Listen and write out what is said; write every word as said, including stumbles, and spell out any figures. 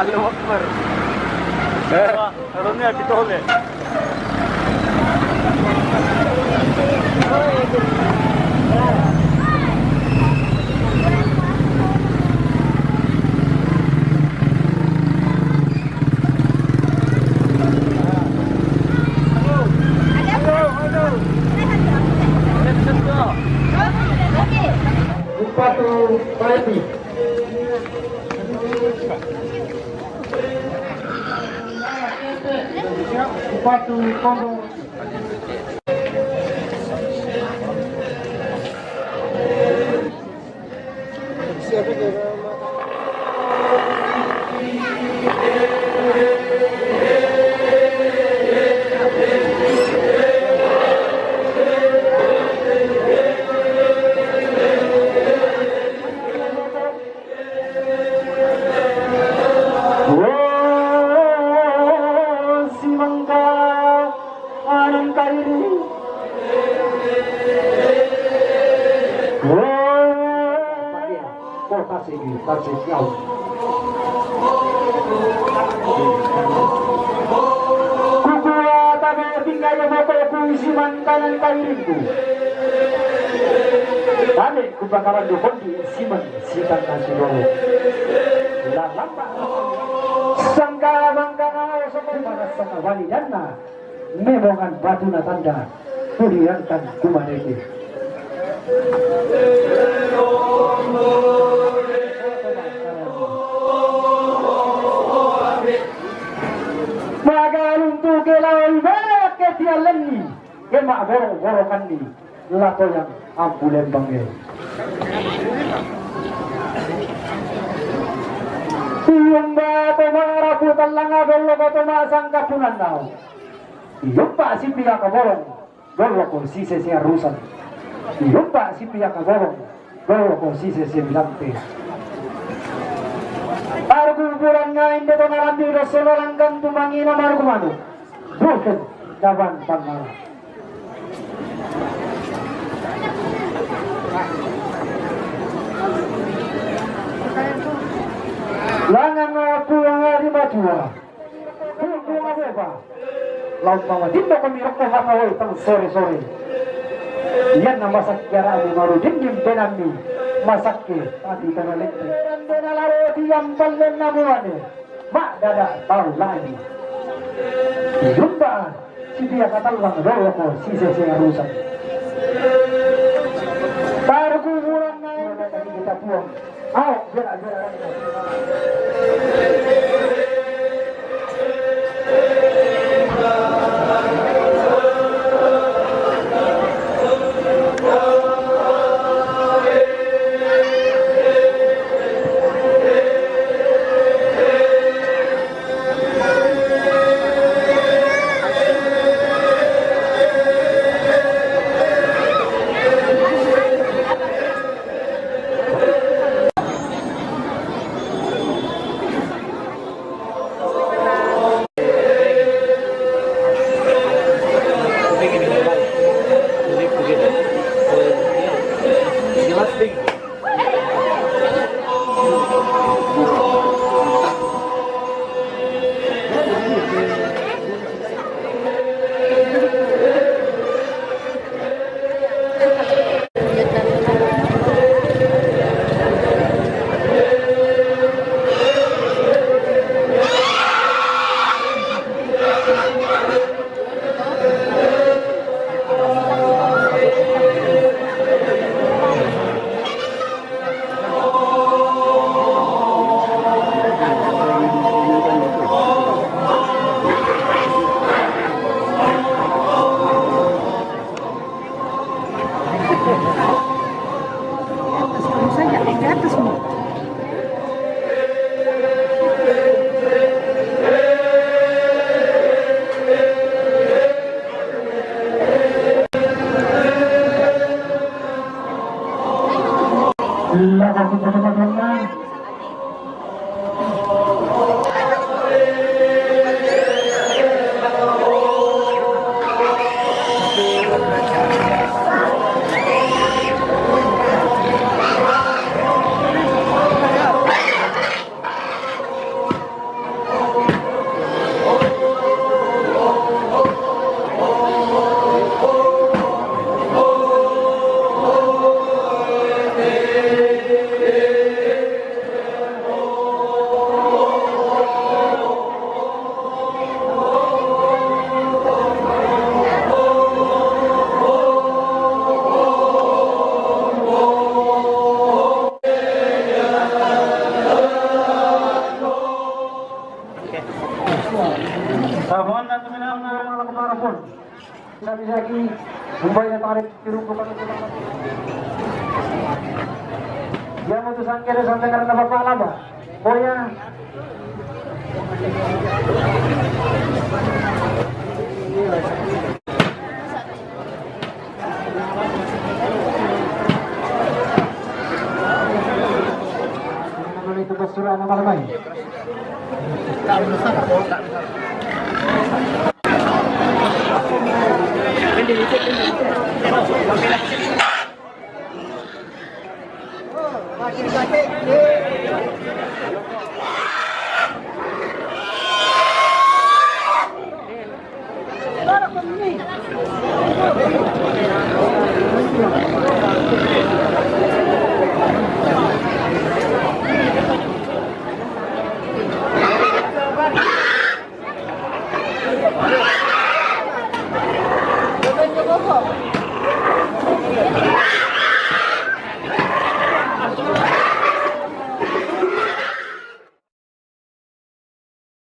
Allahu Akbar. Eh. Wah, kalau ni kita boleh. Upatu Pati. Upatu Kombo. Wo, si mangka anan kairi. Wo. Kota sigi, tasik kau. Kukua tabe tinggal moko ku si mangka anan kairiku. Tabe kupakaran dokonti siman. Sitan nasi dolo. La lamba. Sangka bangka nao soko mana sangka wali danna. Memongan batu na tanda. Kudiangkan kumaneke. Magalung tu kelai barak ketialenni. Kema borong-boronganni. Latoyang ampu lembang e. Iumba to marapu tallanga dolloko to masangkapunannau. Iumba sipiaka borong dolloko sisese arusan. Iumba sipiaka borong dolloko sisese bilante. Parkuburanna inde to nalambi do solo langgang tumangina margumanu. Bukan daban pangala. Langan puang ari matua. Puang abeba. Laung pamatindo kami rokko hata woi tang sore-sore. Ianna masakke ara'mi maru dinding penammi masakke pati tana lette. Dena laro tiang pallenna muane. Ma'dada tau lagi. Jumpa sipiaka tallang dolloko sisese arusan. Parkuburanna ende tadi kita puang. Au, gerak-gerak. Sabi saki, umbai na tarik tirungku pada. Dia mutu sangkere sampai karena bapak laba. Boya. Itu basura nama namanya.